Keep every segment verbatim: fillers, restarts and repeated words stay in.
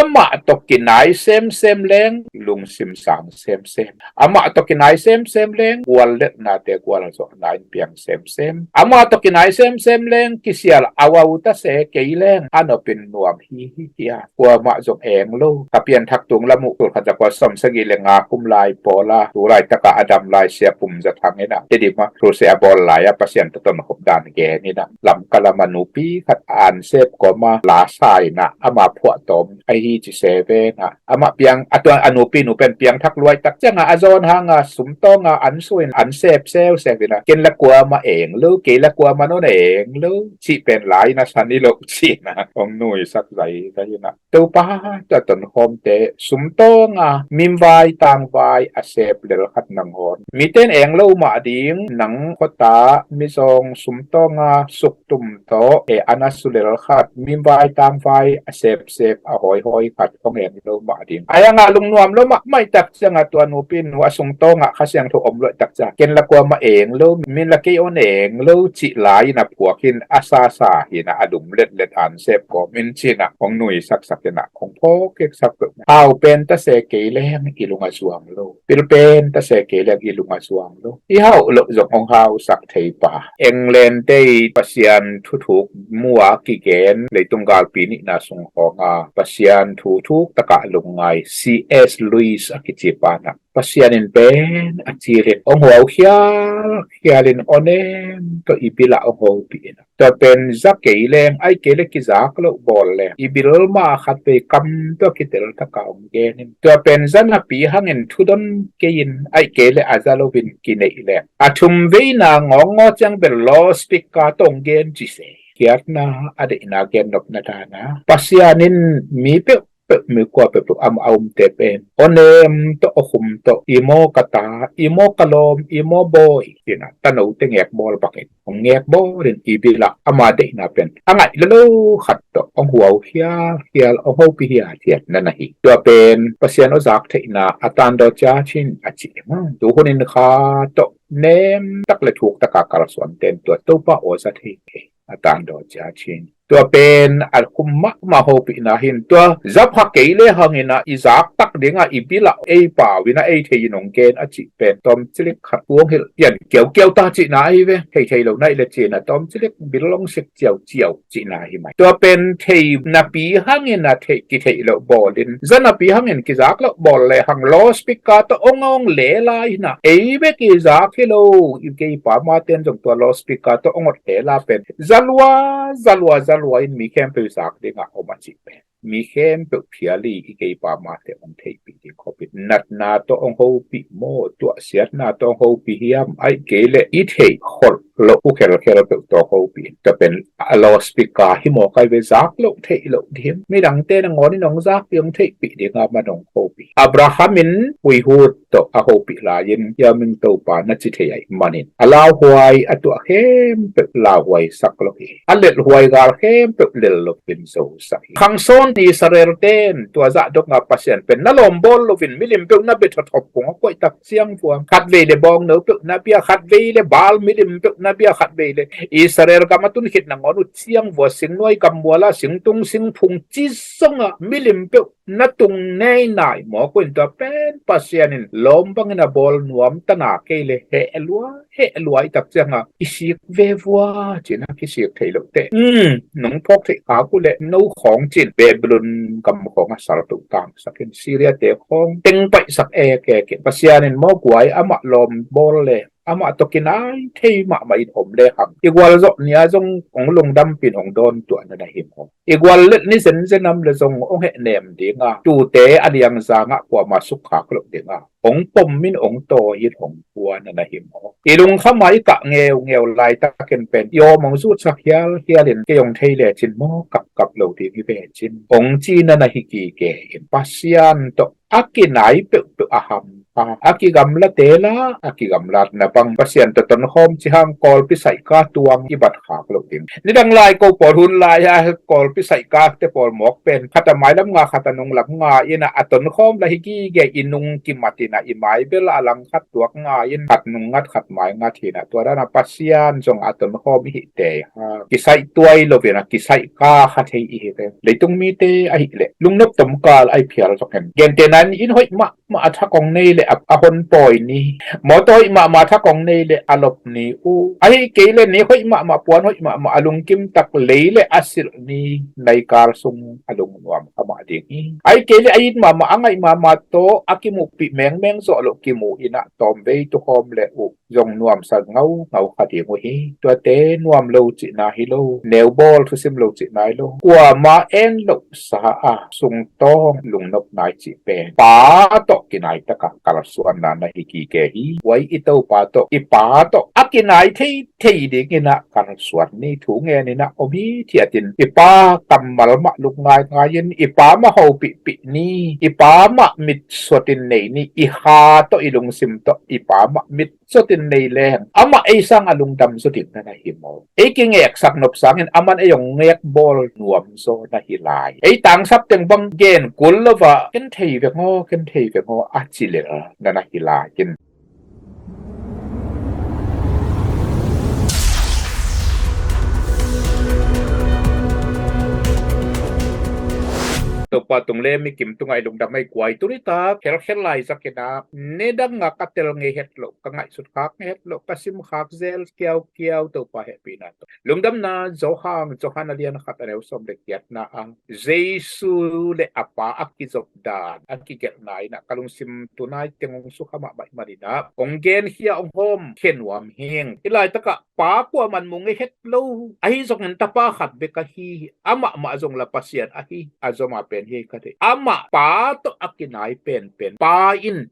Amah tawh kinai semsem leng lungsim sang semsem. Amah tawh kinai semsem leng gualletnate gualzawhna in piang semsem. Amah tawh kinai semsem leng kisial auau ta se kei leng a nopin nuam hi hi hi a. Kuamah zong eng lo. Ka pianthak tung lam uh tulkhat zakua sawmsagih le nga kum lai pawla tu laitaka a dam lai Sia Pum Za Thang in ah Tedim ah crusade a bawl lai-a Pasian tawh tonkhop dan gen in ah Lamka lama nupi khat a ansep kawma lasa in ah ama phuahtawm ahi ci se ve in ah amah piang a tua a nupi nu pen piangthak luai tak ciangah a zawn hanga sumtawnga an suin an sep seuseu in ah ken la kuamah eng lo, kei la kuamah non eng lo cih pen lai in ah san hi lo ci in ah hong nuisak zaizai in ah Topa tawh tonkhawmte sumtawnga minvai tangvai a sep lel khat nangawn mite in eng lo mah ding, nang khuata mizawng sumtawnga suktum tawh e an a su lel khat minvai tangvai a sepsep a hawihawi khat hong eng lo mah ding. Ai angah lungnuam lo mahmah i tak ciangah tua nupi nu a sungtawngah Kha Siangtho om luai tak ciangah ken la kuamah eng lo, min la kei on eng lo cih lai in a phuak in a sasa hi in ah a dum letlet ansep kawm in ci in ah hong nuisaksak in ah hong phawkkiksak peuh. Hau pen ta se kei leng i lung a zuang lo, pil pen ta se kei leng i lung a zuang lo. I hauh loh zong hong hausak thei pa. England te i Pasian thuthuk mu a kigen leitung galpi nihna sung khawnga Pasian thuthuk takah lungngai C S Lewis a kici pa in ah Pasian in pen a cilin hong huau khialkhial in awnem tawh i bilah hong hopih in ah tua pen za kei leng ai kei le kizak loh bawl leng i bil ma khat vei kam tawh kitel taka hong gen in tua pen za napi hangin thudon kei in ai kei le a za loin kineih leng a thum veina ngawngaw ciang bel loudspeaker tawh hong gen ci se. Khiatna a deihna gen nopna dana Pasian in mi peuh peuh mi kua peuh peuh ama a umte pen awnem tawh a khum tawh i maw ka ta, i maw ka lawm, i maw bawi ci in ah tano te ngekbawl bakin hong ngekbawl in i bilah ama deihna pen a ngaih lolo khat tawh hong huau khialkhial hong hopih hiathiat na na hi. Tua pen Pasian aw zak theihna a tandaw cia cin a cih ding a tu hunin kha tawh nem tak le thuk taka kalsuan ten tua Topa aw za thei thei a tandaw cia cin. Tua pen a khum mahmah hopihna hin tua zapha kei le hangin ah i zak tak dingah i bilah ei pau in ah ei thei in hong gen a cih pen tawmcilik khat kuang hilh pian kiaukiau ta cihna ahi ve. Thei thei lo naih le cin ah tawmcilik bil long sik ciauciau cihna hi mai. Tua pen thei napi hangin a thei kitheih loh bawlin za napi hangin kizak loh bawl le hang loudspeaker tawh ong ong le lai hina ei bek i zak hi lo. I kei pa ma ten zong tua loudspeaker tawh ong ot le la pen zalua zalua zalua in mi khempeuh i zak dingah om a cih pen mi khempeuh phiali i kei pa mate ong theihpih ding khopin natna tawh ong hopih maw, tuahsiatna tawh ong hopih hiam, aih kei le i theih kholh loh u khelkhel peuh tawh hopih in. Tua pen a loudspeaker hi maw kai ve, zak loh theih loh ding midangte nangawn in ong zakpih ong theihpih dinga man ong hopih. Abraham in huihut tawh a hopih lai-in Yau Ming Topa na ci thei ahih manin a lauhuai a tuah khempeuh lauhuai sak lo hi. A lelhuai gal khempeuh lel lo pin zo sak hi. Khangsawn Israel ten tua zah donga Pasian pen na lawm bawl loin milim peuh na bia thawthawp kung a koih tak ciang vuang khat vei le bawngno peuh na bia, khat vei le Baal milim peuh na bia, khat vei le Israel gam a tun khit nangawn uh ciang vua singnuai gammuala singtung singphung ci zonga milim peuh na tung nei nai maw, ko in tua pen Pasian in lawm bangin a bawl nuam tana kei le heh lua heh lua i tak cianga i sik ve vua cina kisik thei lo teh. Um, nong phawk theih kha ku le no khawng cin Babylon gam khawng a sal peuh tang sakin Syria te khawng teng paihsak e ke ke Pasian in maw guai amah lawm bawl le amah tawh kinai thei mahmah in om le hang i gualzawh nia zong ong lungdampin ong dawn tuahna na him hong i gual let ni zenzen am le zong ong hehnem dinga tute a liangzangah kuama sukkhak loh dinga ong pom in ong tawi in ong kuana na him hong i lungkhama i kah ngeungeu laitakin pen i awm ong zutsak hialhialin kei ong thei lecin maw kapkap lo ding hi vecin ong cina na hi kike in Pasian tawh a kinai peuhpeuh a ham A, a kigamlate la, a kigamlatna bang Pasian tawh tonkhawm cih hang kawlpi saihka tuang i bat khak loh ding. Nidang lai ko pawl hun lai-a kawlpi saihkakte pawl mawk pen khat a mailam nga, khat a nunglam nga in a, a tonkhawm la hi gige, i nung kimat in a, i mai bel a langkhat tuak nga in, khat nung ngat, khat mai ngat hi in a, tua dan a Pasian zong a tonkhawm i hi tei hang, kisaih tuai lo in a, kisaihka kha thei i hi tei. Leitung mite ahih leh lungnop tomkal a i phial zong hen, gentehna in, inn hoih mahmah a thak hong nei leh a, a hon pawi ni, mawtaw hoih mahmah a thak hong nei leh a lop ni uh, ahih kei leh nik hoih mahmah, puan hoih mahmah, a lungkim tak lei leh a silh ni, naikal sung a lungnuam kha mah ding hi. Ahih kei leh a it mahmah, a ngaih mahmah tawh a kimuhpih mengmeng zawh loh kimu in a, tawmvei tukhawm leh uh zong nuamsa ngaungau kha ding uh hi. Tuate nuam lo cihna hi lo, neubawl thusim lo cihna hi lo, kuamah en lohsa a sungtawng lungnopna i cih pen Pa tawh kinai tak a kalsuanna na hi gige hi. Huai i Topa tawh, i Pa tawh a kinai thei thei ding in a kalsuan ni. Thu ngen in a om hithiat in, i Pa kammal mah lungngaingai in, i Pa mah hopihpih ni, i Pa mah mit suat in nei ni. I ha tawh, i lungsim tawh i Pa mah mit suat in nei leng, amah ei sang a lungdam zaw ding na na hi maw? Ei kingeksak nop sangin aman ei hong ngekbawl nuam zaw na hi lai. Ei tangsap teng bang gen kul lo a, ken thei veng aw, ken thei veng aw a ci lel na na hi lai in. Topa tung le mi kim tungah i lungdam hi guai. Tuni tak khelkhel lai zak in a, nidang a ka tel ngei het loh, ka ngaihsut khak ngei het loh, ka sim khak zel kiaukiau, Topa hehpihna tawh. Lungdamna Johan, Johan a lian khat, a neu sawm le giatna ah Jesu le a Pa a kizop dan a kigelhna in a, ka lungsim tunai teng hong sukha mahmah ahih manin a, hong genkhia, hong hawmkhia nuam hing. Hih laitak ah Pa kuaman mu ngei het lo, ahi zongin Tapa khat bek ahi, amah mah zong la Pasian ahi, a zom a pen hi ka thei. Amah Pa tawh a kinai penpen Pa in,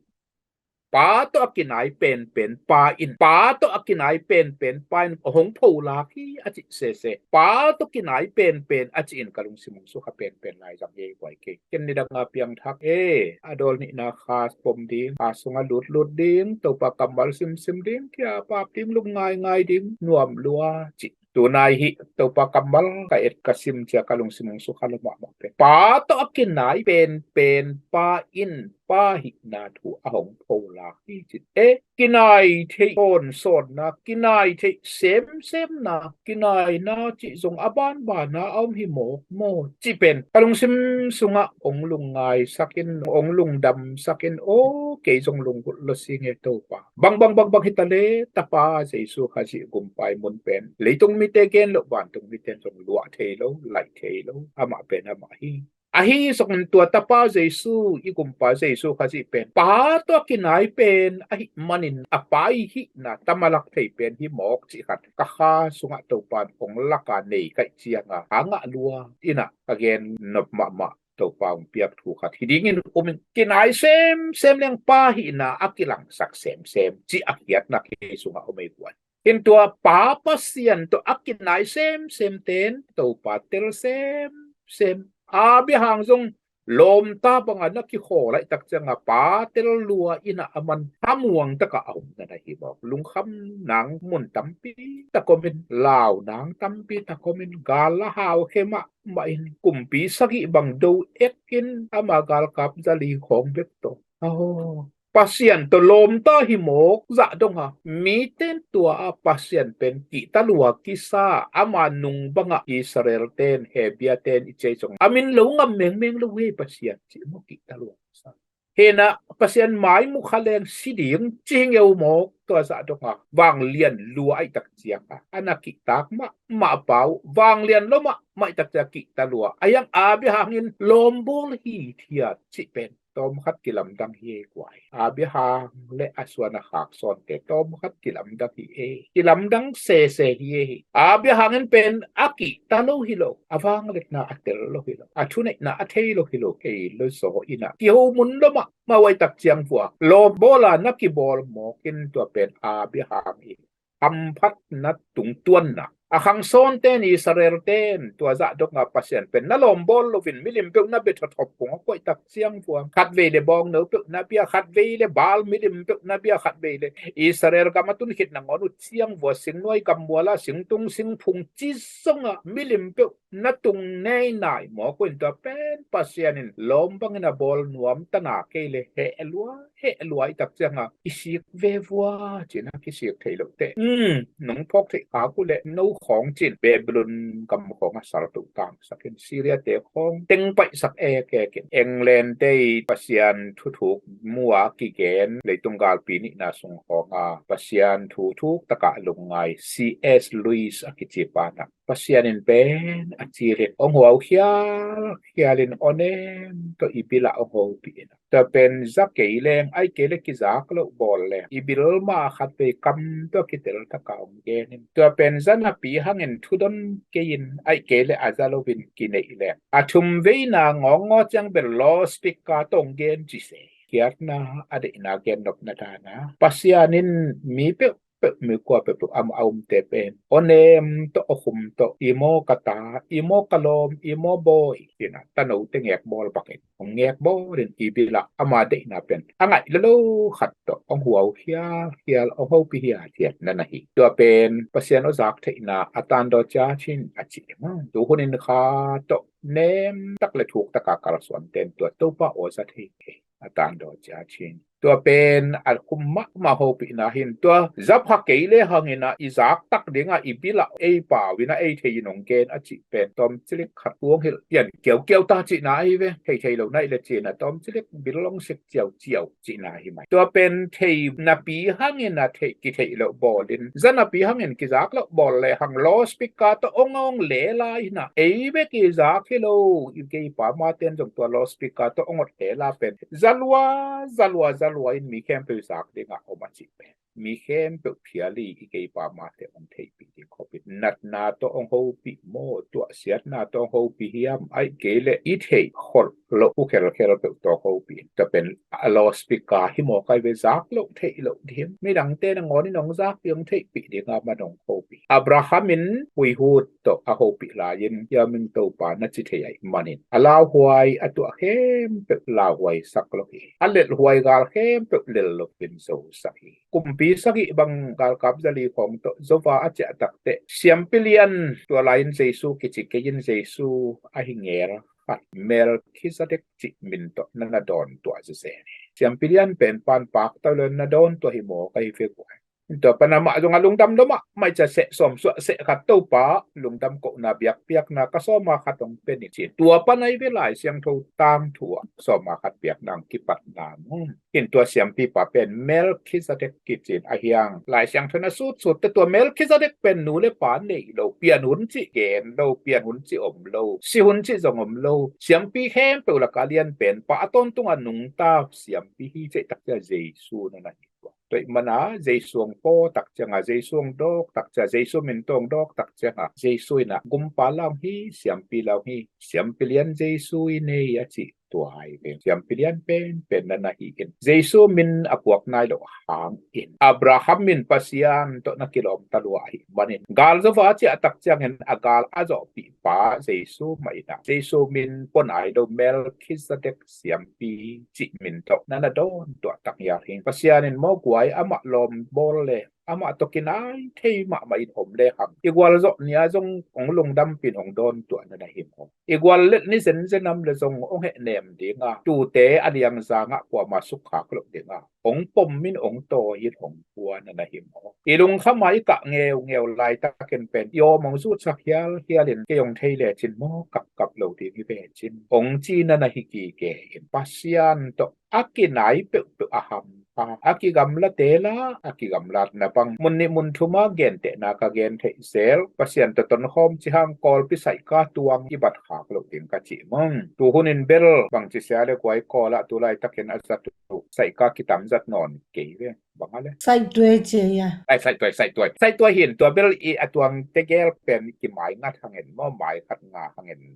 Pa tawh a kinai penpen Pa in, Pa tawh a kinai penpen Pa in hong pholak hi a cih sese. Pa tawh kinai penpen a cih in ka lungsim hong sukha penpen lai zang hi guai kei. Ken nidang a piangthak e, a dawl nihna kha pom ding, a sungah lutlut ding, Topa kammal simsim ding, kia pap ding, lungngaingai ding, nuam lua cih. Tunai hih Topa kammal ka et ka sim ciang ka lungsim hong sukha lua mahmah pen. Pa tawh a kinai penpen Pa in Pa hihna thu a hong pholak hi cih. E, kinai theih sawnsawnna, kinai theih semsemna, kinaina cih zong a banbana a om hi mawk maw cih pen ka lungsim sungah hong lungngaisak in, hong lungdamsak in, aw kei zong lunggulh lua sing e Topa. Bangbang bangbang hi ta le, Tapa Jesu Khazih gumpa i mun pen leitung mite gen loh, vantung mite zong luah thei lo, laih thei lo, amah pen amah hi. Ahi zongin tua Tapa Jesu, i gumpa Jesu Khazih pen Pa tawh a kinai pen ahih manin a Pa i hihna tamalak thei pen hi mawk cih khat ka kha sungah Topa in hong lak a nei ka hih ciang a, a ngah lua in a ka gen nop mahmah Topa hong piak thu khat hi dingin um ing. Kinai semsem leng Pa hihna a kilangsak semsem cih a khiatna kei sungah om ei guai. Hih tua Pa Pasian tawh a kinai semsem ten Topa tel semsem. Abraham zong lawmta bangin a kikhawl ahih tak ciang a Pa tel lua in a, aman a muang tak a om na na hi mawk. Lungkham nang mun tampi tak om in, lau nang tampi tak om in, gal la hau khe mahmah in, kumpi sagih bang do ek in, ama galkap zali khawng bek tawh. Aw, Pasian tawh lawmta hi mawk zah dong a, miten tua a Pasian pen kihta lua kisa, ama nung bangah Israel ten, Hebru ten i cih zong a min lo ngam mengmeng lo hi Pasian cih mawk, kihta lua kisa. Hi in a, Pasian mai mu kha leng si ding ci hi ngeu mawk, tua zah dong a vanglian lua ahih tak ciang a, a na kihtak mahmah pa uh, vanglian lua mahmah ahih tak ciang kihta lua. A hiang Abraham in lawmbawl hithiat cih pen tawmkhat kilamdang hi ei guai. Abraham le a suan a khak sawnte tawmkhat kilamdang hi ei. Kilamdang sese hi ei. Abraham in pen a kihta lo hi lo, a vangliatna a tel lo hi lo, a thuneihna a thei lo hi lo, kei lo zaw in a kiho mun lua mahmah ahih tak ciang vua lawmbawl a na kibawl mawk in, tua pen Abraham i hamphatna tungtuanna, A khangsawnte in, Israel-te in tua zah dongah Pasian pen na lawm bawl loin milim peuh na bia thawthawp kung a koih tak ciang vua, khatvei le bawngno peuh na bia, khatvei le Baal milim peuh na bia, khatvei le Israel gam a tun khit nangawn uh ciang vua singnuai gammual ah singtung singphung ci zongah milim peuh na tung nei nai mawk uh in, tua pen Pasian in lawm bangin a bawl nuam ta na kei le heh lua, heh lua i tak ciangah kisik ve vua, cina kisik thei loh teh. Um, nong phawk theih khak uh le no khawng cin Babylon gam khawng a sal tuh tangsak in, Syria-te khawng teng paihsak ekek in, England-te i Pasian thuthuk mu a kigen leitung galpi nihna sung khawng a Pasian thuthuk takah lungngai C S Lewis a kici pa na Pasian in pen a cilin hong huau khial khial in awnem tawh i bil ah hong hopih in, tua pen za kei leng, ahih kei le kizak loh bawl leng, i bil ma khatvei kam tawh kitel taka hong gen in, tua pen za napi hangin thudon kei in, ahih kei le a za loin kineih leng, a thum veina ngawngaw ciang bel loudspeaker tawh hong gen ci se. Khiatna a deihna gen nopna dana Pasian in mi peuh peuh, mi kua peuh peuh a, a umte pen awnem tawh, a khum tawh, i maw ka ta, i maw ka lawm, i maw bawi, cina tano te ngek bawl bakin hong ngek bawlin i bil ah ama deihna pen a ngaih lolo khat tawh hong huau khial khial, hong hopih hiathiat na na hi. Tua pen Pasian aw zak theihna a tandaw cia cin a ci. Tu hunin kha tawh nem tak le thuk taka kalsuan ten tua Topa aw za thei thei a tandaw cia cin. Tua pen a khum mahmah hopihna hin, tua zapha kei le hangin a i zak tak dingah i bil ah ei pau in a ei thei in hong gen a cih pen tawm cilik khat kuang hilh pian kiaukiau ta cihna ahi ve. Thei thei lo naih le cina tawm cilik bil long sik ciauciau cihna hi mai. Tua pen thei napi hangin a thei kitheih loh bawlin, za napi hangin kizak loh bawl le hang loudspeaker tawh ong ong le lai hina ei bek i zak hi lo, i kei pa ma ten zong tua loudspeaker tawh ong ot le la pen zalua zalua zalua in mi khempeuh zak dingah om a cih pen mi khempeuh phiali i kei pa mate ong theihpih ding khopin, natna tawh ong hopih maw, tuahsiatna tawh ong hopih hiam, ahih kei le i theih kholh loh uh khelkhel peuh tawh hopih in, tua pen a loudspeaker hi maw kai ve, zak loh theih loh ding, midangte nangawn in ong zak ding ong theihpih ding a man ong hopih. Abraham in huihut tawh a hopih lai-in Yau Ming Topa na ci thei ahih manin a lauhuai a tuah khempeuh lauhuai sak lo hi. A lelhuai gal khempeuh lel loin zo sak hi. Kumpi sagih bang galkap zali khawng tawh zova a ciah takteh siampi lian, tua lai-in Jesu kici kei in Jesu ahi ngel khat Melkhizedek cih min tawh na na dawn tuah zezen hi. Siampi lian pen pan pakta lo na dawn tuah hi maw ka hi ve guai. Tua pan amah zong a lungdam lo mahmah i cia seh sawm suah seh khat Topa lungdam kohna biakpiakna ka sawma khat hong pe ni ci. Tua pan ahi ve Lai Siangtho tangthu ah sawma khat biakna hong kipatna mu. Hin tua siampipa pen Melkhizedek kicin a hiang Lai Siangtho na sutsut te, tua Melkhizedek pen nu le pa nei lo, pian hun cih gen lo, pian hun cih om lo, si hun cih zong om lo, siampi khempeuh laka lian pen pa a tawntunga nungta siampi hi cih takcia Jesu na na hi. Tua ih mana Jesu hong paw tak cianga, Jesu hong dawk tak cia, Jesu min tawh hong dawk tak cianga Jesu inah gumpa la hong hi, siampi la hong hi, siampi lian Jesu i nei a cih tua hai ve. Siampi lian pen pen na na hi in Jesu min a puak nai lo hang in Abraham min Pasian tawh na kilawm ta lua ahih manin gal zova ciah tak ciangin a gal a zawhpih pa Jesu mah inah Jesu min pua nai lo Melkhizedek siampi cih min tawh na na dawn tuah tak hial hing. Pasian in maw guai amah lawm bawl le amah tawh kinai thei mahmah in om le hang i gualzawh nia zong hong lungdampin hong dawn tuah na na hi maw? I gual let ni zenzen am le zong hong hehnem dinga, tute a liangzangah kuama sukkhak loh dinga hong pom in hong tawi in hong pua na na hi maw? I lungkhama i kah ngeungeu laitakin pen i awm hong zutsak hialhialin kei hong thei lecin maw kapkap lo ding hi vecin hong ci na na hi kike in Pasian tawh a kinai peuhpeuh a hampha a kigamlate la a kigamlatna bang mun nih mun thuma gentehna ka gen theih zel, Pasian tawh tonkhawm ci hang Kawlpi saihka tuang i bat khak loh ding ka cih mong. Tu hunin bel bangci sia le guai Kawlah tu laitakin a zat uh saihka kitam zat nawn kei ve. Bang a le saihtuai cia ia. Ai, saihtuai, saihtuai, saihtuai hin tua bel i a tuang tegel pen kimai ngat hangin maw, mai khat nga hangin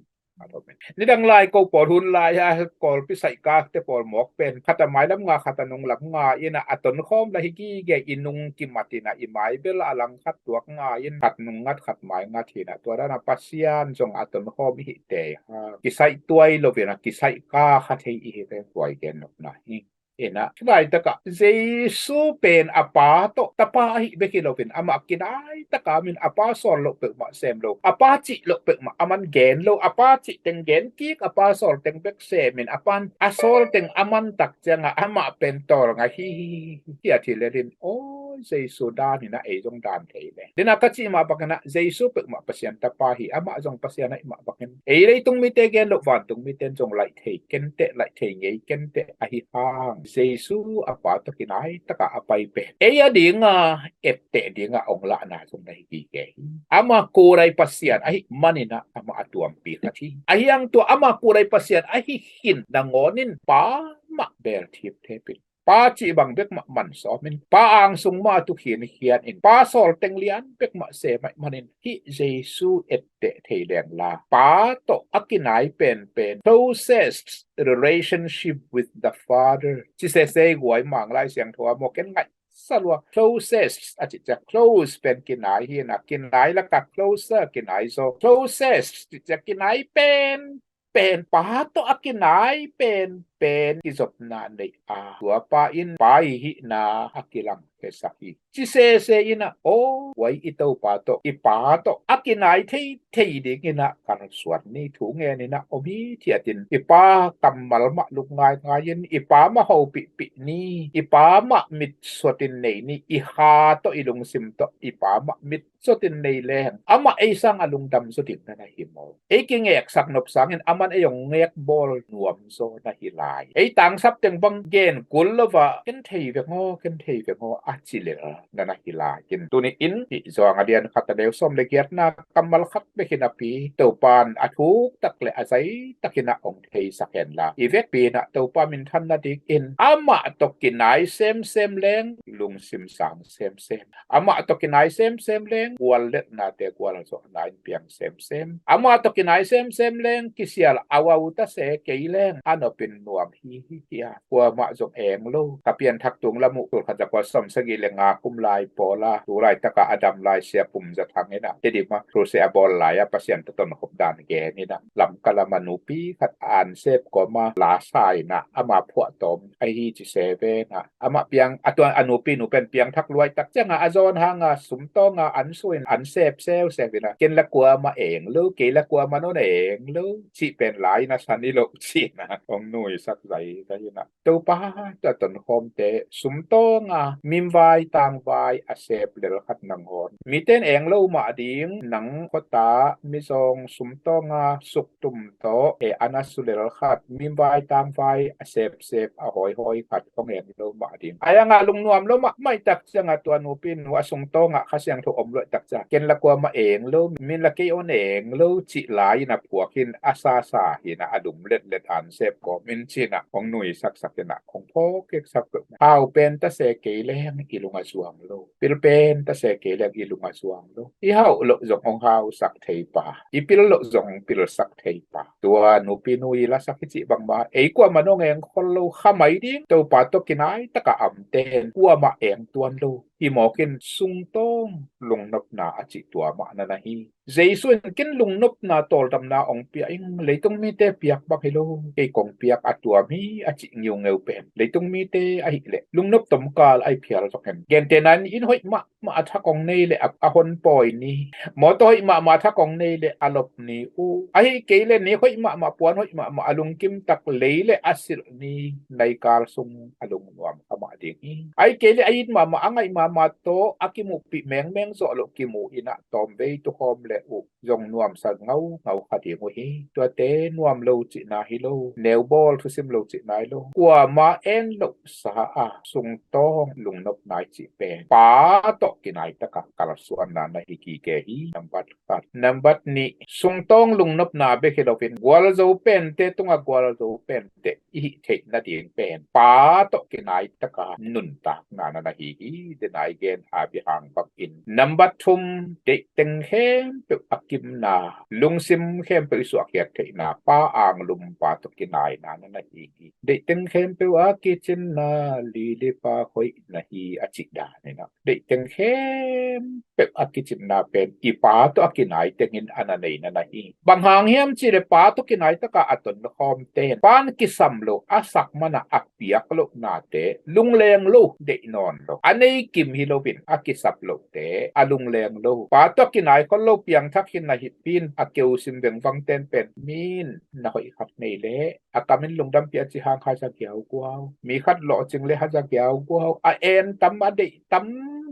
Nidang lai ko pawl hun lai-a Kawlpi saihkakte pawl mawk pen khat a mailam nga, khat a nunglam nga in a, a tonkhawm la hi gige, i nung kimat in a, i maibel a langkhat tuak nga in khat nung ngat khat mai ngat hi in a, tua dan a Pasian zong a tonkhawm i hi tei ha. Kisaih tuai lo in a, kisaih ka kha thei i hi tei tuai gen nopna hi. In a, laitakah Jesu pen a Pa tawh Tapa ahi bek hi loin, amah kinaitaka min a Pa sawl loh peuhmah sem lo, a Pa cih loh peuhmah aman gen lo, a Pa cih teng gen kik, a Pa sawl teng bek semin, a Pa'n a sawl teng aman tak ciangah amah pen tawlnga hi hi hi hi hi hi a thilelin, aw, Jesu dan in a ei zong dan thei le. Dena ka cih mah bangin a Jesu peuhmah Pasian Tapa hi, amah zong Pasian ahi mah bangin ei leitung mite gen loh vantung mite in zong laih thei kenteh, laih thei ngei kenteh ahi hang, Jesu a Pa tawh kinaitaka a pai pen ei a dinga etteh dinga ong lahna zong na hi kike hi. Ama kurai Pasian ahi manin a, amah a tuampi khat hi. Ahi hang tua ama kurai Pasian ahi khin nangawn in Pa mah beel thipthep in, Pa cih bang bek mah man sawm in, Pa angsung mah a tu khinkhian in, Pa sawl teng lian bek mah sem ahi manin, hih Jesu etteh thei leng la, Pa tawh a kinai penpen, closest relationship with the Father. Ci sese guai Mang Lai Siangtho a maw, ken ngaihsa lua. Closest a cih ciang close pen kinai hi in a, kinai lakah closer kinai zaw. Closest cih ciang kinai pen pen, Pa tawh a kinai penpen kizopna nei a, tua Pa in Pa i hihna a kilangkhiasak hi. Ci sese in a, aw, guai i Topa tawh, i Pa tawh a kinai theithei dingin a kalsuan ni, thu ngen in a om hithiat in, i Pa kammal mah luk ngaingai in, i Pa mah hopihpih ni, i Pa mah mitsuatin nei ni, i ha tawh, i lungsim tawh i Pa mah mit suatin nei leng, amah ei sang a lungdam zaw ding na na hi maw? Ei kingeksak nop sangin aman ei hong ngekbawl nuam zaw na hi lai. Ei tangsap teng bang gen kul lo a, ken thei veng aw, ken thei veng aw a ci lel na na hi lai. Ken tuni in hih Johan a lian khat a neu sawm le giatna kammal khat bek hi napi, Topa'n a thuk tak le a zai takin a hong theisak hen la, i vekpi in a Topa minthan nadingin amah tawh kinai semsem leng lungsim sang semsem. Amah tawh kinai semsem leng guallelhnate gualzawhna in piang semsem. Amah tawh kinai semsem leng kisial auau ta se kei leng a nopin nuam hi hi hi a. Kuamah zong eng lo. Ka pianthak tung lam uh tul khat za kua sawm sagih le nga kum lai pawl a, tu laitaka a dam lai Sia Pum Za Thang in a, Tedim ah crusade a bawl lai-a Pasian tawh tonkhop dan gen in a, Lamka lam a nupi khat a ansep kawm a, la sa in a, ama phuahtawm ahi ci se ve in a, amah piang, a tua a nupi nu pen piangthak luai tak ciang a, a zawn hang a sumtawng a an su in an sep seuseu in a, ken la kuamah eng lo, kei la kuamah non eng lo cih pen la in a san hi lo ci in a, hong nuisak zaizai in a. Topa tawh a tonkhawmte sumtawng a mimvai tangvai a sep lel khat nangawn, mite in eng lo mah ding, nang khuata mizawng sumtawng a suktum tawh e an a su lel khat, mimvai tangvai a sepsep a hawihawi khat hong eng lo mah ding. Ahi hang a lungnuam lo mahmah i tak ciang a tua nupi nu a sungtawng ah Kha Siangtho om luai tak ciang a, ken la kuamah eng lo, min la kei on eng lo cih la in a phuak in a sasa hi in a, a lum letlet ansep kawm in ci in a, hong nuisaksak in a, hong phawkkiksak peuh. Hau pen ta se kei leng i lung a zuang lo. Pil pen ta se kei leng i lung a zuang lo. I hauh loh zong hong hausak thei pa, i pil loh zong hong pilsak thei pa. Tua nupi nu i lasak hi cih bangmah ei kuamah nong eng khol lo, kha mai ding, Topa tawh kinai taka amte in kuamah eng tuan lo. Hi mawk in sungtawng lungnopna a cih tua mah na na hi. Jesu in ken lungnopna tawldamna hong pia ing, leitung mite piak bang hi lo, kei kong piak a tuam hi a cih ngiungeu pen leitung mite ahih leh lungnop tomkal ahi phial zong hen. Gentehna in inn hoih mahmah a thak hong nei leh a, a honpawi ni, mawtaw hoih mahmah a thak hong nei leh a lop ni uh, ahih kei leh nik hoih mahmah, puan hoih mahmah a lungkim tak lei leh a silh ni, naikal sung a lungnuam kha mah ding hi. Ahih kei leh a it mahmah, a ngaih mahmah tawh a kimuhpih mengmeng zawh loh kimu in a tawmvei tukhawm le uh zong nuamsa ngaungau kha ding uh hi. Tuate nuam lo cihna hi lo, neubawl thusim lo cihna hi lo. Kuamah en lohsa a sungtawng lungnopna i cih pen Pa tawh kinai taka kalsuanna na hi kike hi. Nambat khat. Nambat nih, sungtawng lungnopna bek hi loin gualzo pente tunga gualzo pente i hih theih nading pen Pa tawh kinai taka nuntakna na na hi hi. Denai gen a bihang bangin number thum, deihteng khempeuh a kimna, lungsim khempeuh i suahkhiat theihna, pa anglum pa tawh kinaina na na hi hi. Deihteng khempeuh a kicimna, lili pa hoihna hi a cih dan in ah, deihteng khempeuh a kicimna pen i pa tawh a kinai tengin a na nei na na hi. Bang hang hiam cih leh pa tawh kinai takah a ton khawmte in pan kisam lo a sak man ah a piak lohnate, lungleng lo, deih nawn lo, a nei kim hi loin a kisap lohte, a lungleng lo, pa tawh a kinai khol lo, piangthak hi na hi pin a keusim vengvangten pen min na hoih khat nei leh a kamin lungdampi a ci hang haza giauguau, mi khat lawhcing le haza giauguau, a en tam a deih tam,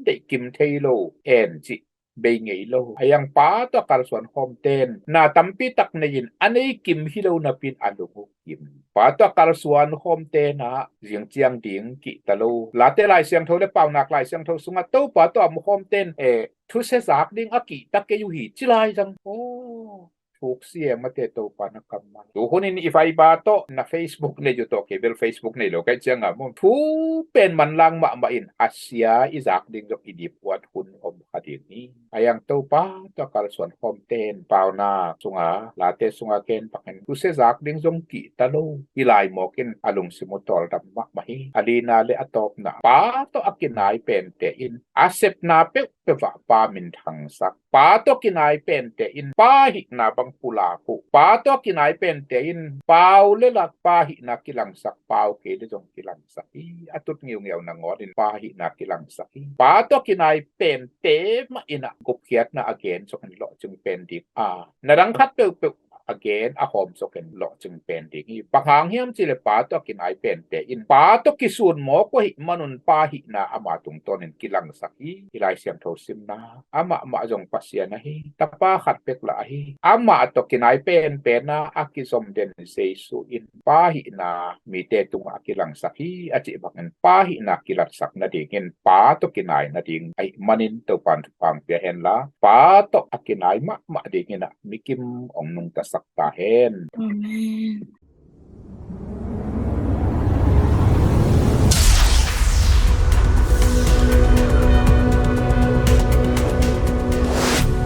deih kim thei lo en cih bei ngei lo. A iang pa tawh a kalsuan khawmten na tampi tak nei-in a nei kim hi lo napi-in a lung uh kim. Pa tawh a kalsuan khawmten ah zing ciang ding kihta lo. Late Lai Siangtho le Paunak Lai Siangtho sungah Topa tawh a mu khawmten eh, thusia zak ding a kihta kei uh hi ci lai zang. Aw, thuk siamate Topa na kammal. Tu hunin i Viber tawh, na Facebook nei uh tawh, kei bel Facebook nei lo ka hih ciangah maw, thu pen manlang mahmah in a sia i zak ding zong i dip uat hun om kha ding hi. A iang Topa tawh a kalsuan khawmten Paunak sunga, Late sunga gen bangin thusia zak ding zong kihta lo, hi lai mawk in a lungsim uh tawldam mahmah hi. A lina le a tawpna, pa tawh a kinai pente in a sepna peuhpeuh ah pa minthangsak. Pa tawh kinai pente in pa hihna bang pulak uh. Pa tawh kinai pente in pau le lak pa hihna kilangsak, pau kei le zong kilangsak hi. A tut ngiungiau nangawn in pa hihna kilangsak hi. Pa tawh kinai pente mah in ah gupkhiatna a gen sawk in lawhcing pen ding a, na dang khat peuhpeuh a gen a hawm sawk in lawhcing pen ding hi. Bang hang hiam cih leh pa tawh a kinai pente in pa tawh kisun mawk uh ahih manun pa hihna ama tungtawnin kilangsak hi. I Lai Siangtho simna, amah mah zong Pasian ahi, tapa khat bek lah ahi. Amah tawh kinai penpen a a kizom den Jesu in pa hihna mite tungah a kilangsak hi a cih bangin pa hihna kilatsak nadingin pa tawh kinai nading ahih manin Topan thupha pia henla, pa tawh a kinai mahmah dingin ah mikim ong nungtasak ta hen. Amen.